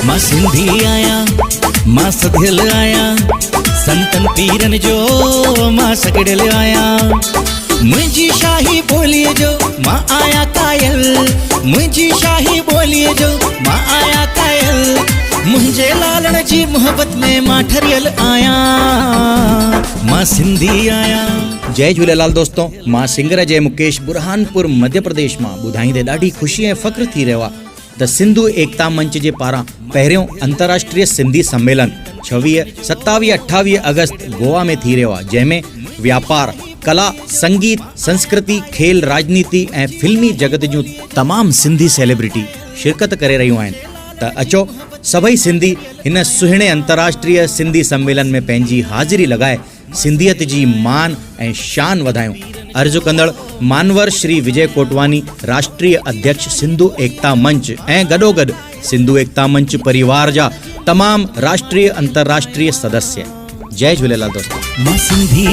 مان سنڌي آهيان، مان سڌيل آهيان، سنتن پيرن جو مان سگڙيل آهيان. منهنجي شاهي ٻوليء جو مان آهيان قائل، منهنجي شاهي ٻوليء جو مان آهيان قائل. منهنجي لالڻ جي محبت ۾ مان ٺريل آهيان، مان سنڌي آهيان. جئي جهوليلال دوستو مان سنگر جئي مڪيش برهانپور مڌيه پرديش مان ٻڌائيندي ڏاڍي خوشي ۽ فخر ٿي رهيو آهي ته سنڌو ايڪتا منچ جي پاران پهريون انتراشٽريه سنڌي سميلن ڇويهه، ستاويهه، اٺاويهه آگسٽ گوا ۾ ٿي رهيو آهي جنهن ۾ وياپار، ڪلا، سنگيت، سنسڪرتي، کيل، راڄنيتي ۽ فلمي جڳت جون تمام سنڌي سيليبرٽي شرڪت ڪري رهيون آهن ته اچو سڀئي سنڌي هن سهڻي انتراشٽريه سنڌي سميلن ۾ پنهنجي حاضري لڳائي سنڌيت جي مان ۽ شان وڌايون. عرض ڪندڙ مانور شري وجي ڪوٽواني راشٽريه اڌيڪش سنڌو ايڪتا منچ ۽ گڏوگڏ سنڌو ايڪتا منچ پريوار جا تمام راشٽريه انترراشٽريه سدسيه. جئي جهوليلال دوستو. مان سنڌي.